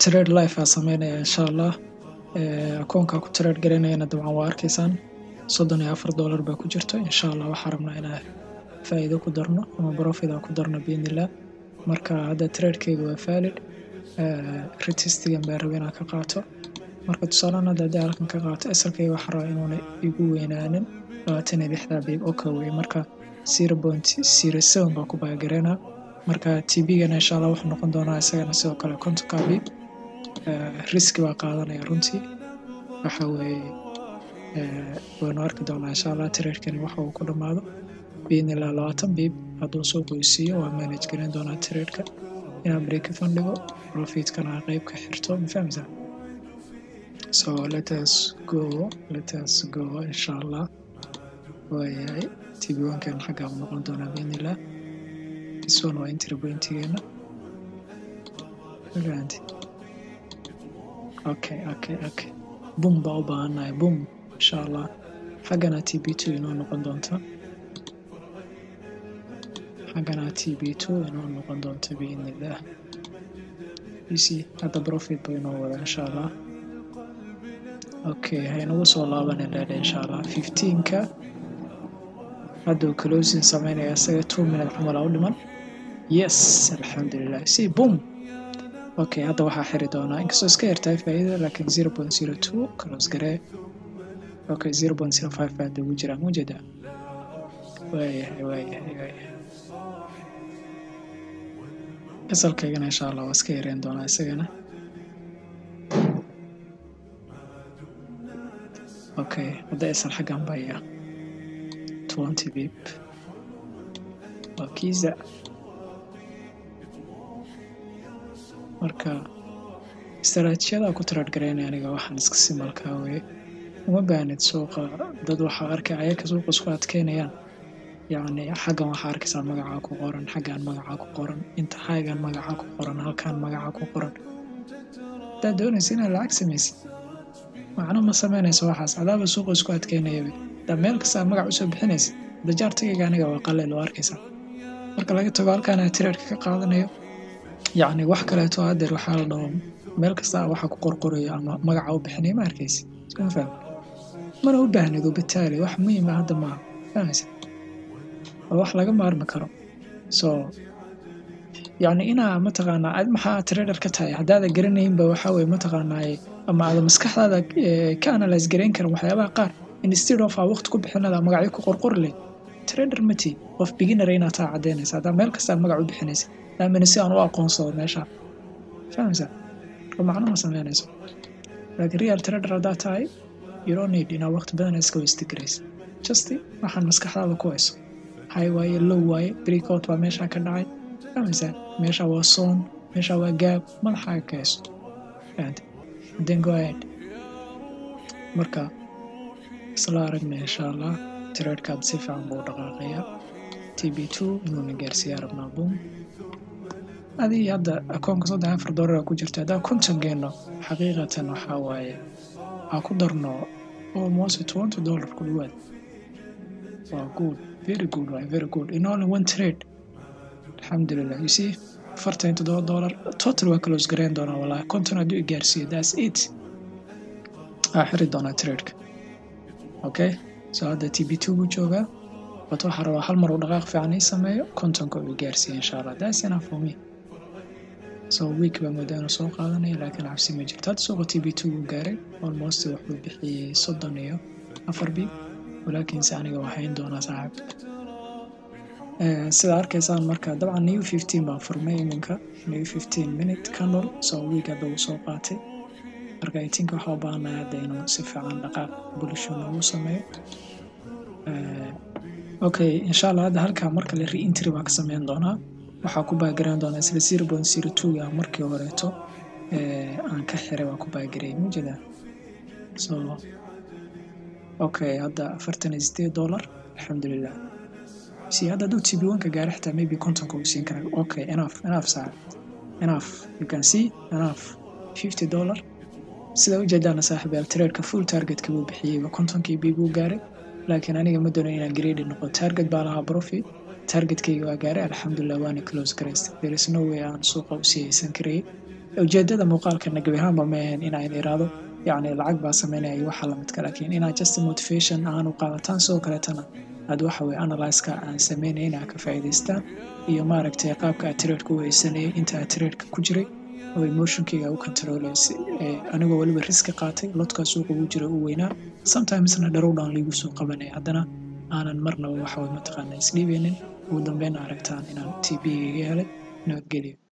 Trade live aa sameynaya, insha Allah. Akoonka ku trade garaynayana dabcan waa arkaysaan, $34 baa ku jirto. Insha Allah waxaa rabnaa inaa faa'iido ku darno ama profit aan ku darno, biidnillah. Marka hadda tradekeyga waa valid. Retestigan baa rabay inaan ka qaato. Marka tusaalahan hadda haddii halkan ka qaato, SLkeyga waxaa rabaa inuuna igu weynaanin 26-da pip oo ka wey. Marka 0.07 baa ku buy gareynaa. Marka TP-gana, insha Allah, wuxuu noqon doonaa isagana sidoo kale 50-ka pip. Risk baa qaadanaya runtii. Waxa weeye, waynu arki doonaa, insha Allah, tradekani waxa uu ku dhamaado, biidnillah. 20 pip hadduu suuqu isiiyo, waa manage gareyn doonaa tradeka inaan break even dhigo, profitkana qeyb ka xirto. Ma fahmaysaa? So let us go, let us go, insha Allah. Waayahay, TP one-kan xaggaa u noqon doonaa, biidnillah. This one waa entry pointigeena, ma fahanti? Okay, boom baa u baahannahay, boom, insha Allah. Xaggana TP 2 inoo noqon doonta, xaggana TP 2 inoo noqon doonta, biidnillah. You see, hadda profit buu inoo wada, insha Allah. Okay, haynagu soo laabanin leedha, insha Allah. 15-ka hadduu closing sameynaya isaga, 2 minute camal aa u dhiman. Yes, alxamdulilah. See, boom. Okay, hadda waxaa xiri doonaa, inkastoo iska yartahay faa'iida, laakiin 0.02 close garee. Okay, 0.05 baa hadda ugu jiraa, mujeedaa? Waayahay. SLkaygana, insha Allah, waa iska yareyn doonaa isagana. Okay, hadda SL xaggan baya 20 pip waa kiisa. Marka istaraatiijiyada ku trade garaynaya aniga waxaan iska simple-kaa weye. Uma baahnid suuqa. Dad waxaa arkay ayaka suuqa isku adkeynayaan. Yacni xaggan waxaa arkaysaa magacaa ku qoran, xaggan magacaa ku qoran, inta xaggan magacaa ku qoran, halkan magacaa ku qoran. Haddaad doonaysa inaad lacag samaysid, macno ma sameynayso waxaas, adaaba suuqa isku adkeynayaba. Haddaa meel kasta aad magac usoo bixinaysid. Hadda chartigayga aniga waa qaleel, oo arkaysaa. Marka laga tago halkaan aan tradeka ka qaadanayo, yacni wax kaleeto haddeer waxaa la dhaho meel kasta waxa ku qorqorayo ama magaca u bixinayo ma arkaysi, iskuma fahmi? Mana u baahnid. Bitaali wax muhiim ah hadda maaha, fahmaysa? Waa wax laga maarmi karo. So yacni inaa, mataqaanaa, ad maxaa trader ka tahay haddaada garanaynba? Waxaa weye, mataqaanaa, ama aada maskaxdaada ka analyse garayn karin waxyaabaha qaar, instead of aa waqti ku bixinada magacyo ku qorqori leh, trader ma tihi. Qof beginner inaad taa caddaynaysa haddaa meel kasta aad magac u bixinaysa laamina si aan u aqoonsado meesha, fahmaysa? Oo macno ma sameynayso. Laakiin real trader haddaa tahay, you don't need inaad waqti badan iska waste garaysa. Just waxaan maskaxdaada ku hayso: high waaye, low waaye, breakout baa meesha ka dhacay, fahmaysaa? Meesha waa zone, meesha waa gap, madaxaaga ka hayso, fahantay? Then go ahead. Marka isla aragna, insha Allah. Tradekaad si fiican buu u dhaqaaqayaa. TP 2 inuuna gaarsiiyaa rabnaa, boom. Adii hadda akoonka $34 ku jirta, haddaa 50 geenno, xaqiiqatan waxaa waaye aa ku darno almost $20 ku dhawaad. Waa good, very good waay, very good in only one trade, alxamdulilah. You see, $47 total. Waa close gareyn doonaa wallahi. 50 hadduu i gaarsiiyo, that's it, aa xiri doonaa tradeka. Okay, so hadda TP 2 buu joogaa, but waxaa rabaa hal mar uu dhaqaaq fiican ii sameeyo, 50-ka uu i gaarsiiyo, insha Allah. That's enough for me. So wick baa moodaa inuu soo qaadanaya, laakiin cabsi ma jirto. Hadda suuqa TP 2 buu gaaray almost, wuxuu bixiyey 34 pip, walaakiinse aniga waa hayn doonaa, saaxiib, sida arkaysaan. Marka dabcan new 15 baan furmay iminka, new 15 minute candle. So wick hadda uu soo qaatay. Marka I think waxaa u baahanahay hadda inuu si fiican dhaqaaq bullish noogu sameeyo. Okay, insha Allah, hadda halkaa marka la re-entry baan ka sameyn doonaa. Waxaa ku buy gareyn doonaa isla 0.02 ga markii horeeto aan ka xiray waan ku buy gareeyay, mujeedaa? So okay, hadda $48, alxamdulilah. Si hadda hadduu TP 1 ka gaaro xitaa, maybe 50-ka uu siin karaa. Okay, enough, enough, saaxib, enough. You can see, enough, $50. Sida ujeedaana, saaxiib yaal, tradeka full targetka buu bixiyey, 50-kii pip buu gaaray. Laakiin aniga ma doonayo inaan greedy noqo. Target baa lahaa, profit targetkayga waa gaaray, alxamdulilah, waana close garaystay. There is no way aan suuqa usii haysan karayay. Ujeedada muuqaalkana gebi ahaanba ma ahayn inaan iraado yacni lacag baa sameynaya iyo waxa lamidka, laakiin inaad just motivation ahaan u qaadataan, sidoo kaleetana aad waxa weye analysis-ka aan sameynaya inaad ka faa'iidaystaan iyo maaragtay qaabka aad trade-ka u haysanayay inta aad trade-ka ku jiray oo emotion-kayga u control-ay, anigoo weliba risk-i qaatay, lot-kaa suuqa ugu jira u weynaa, sometimes-na drawdown liigu soo qabanaya, haddana aanan marnaba waxa weye mataqaana isdhiibeynin. Ugu dambeyn aragtaan inaan TP-gayga helay. Nabadgelyo.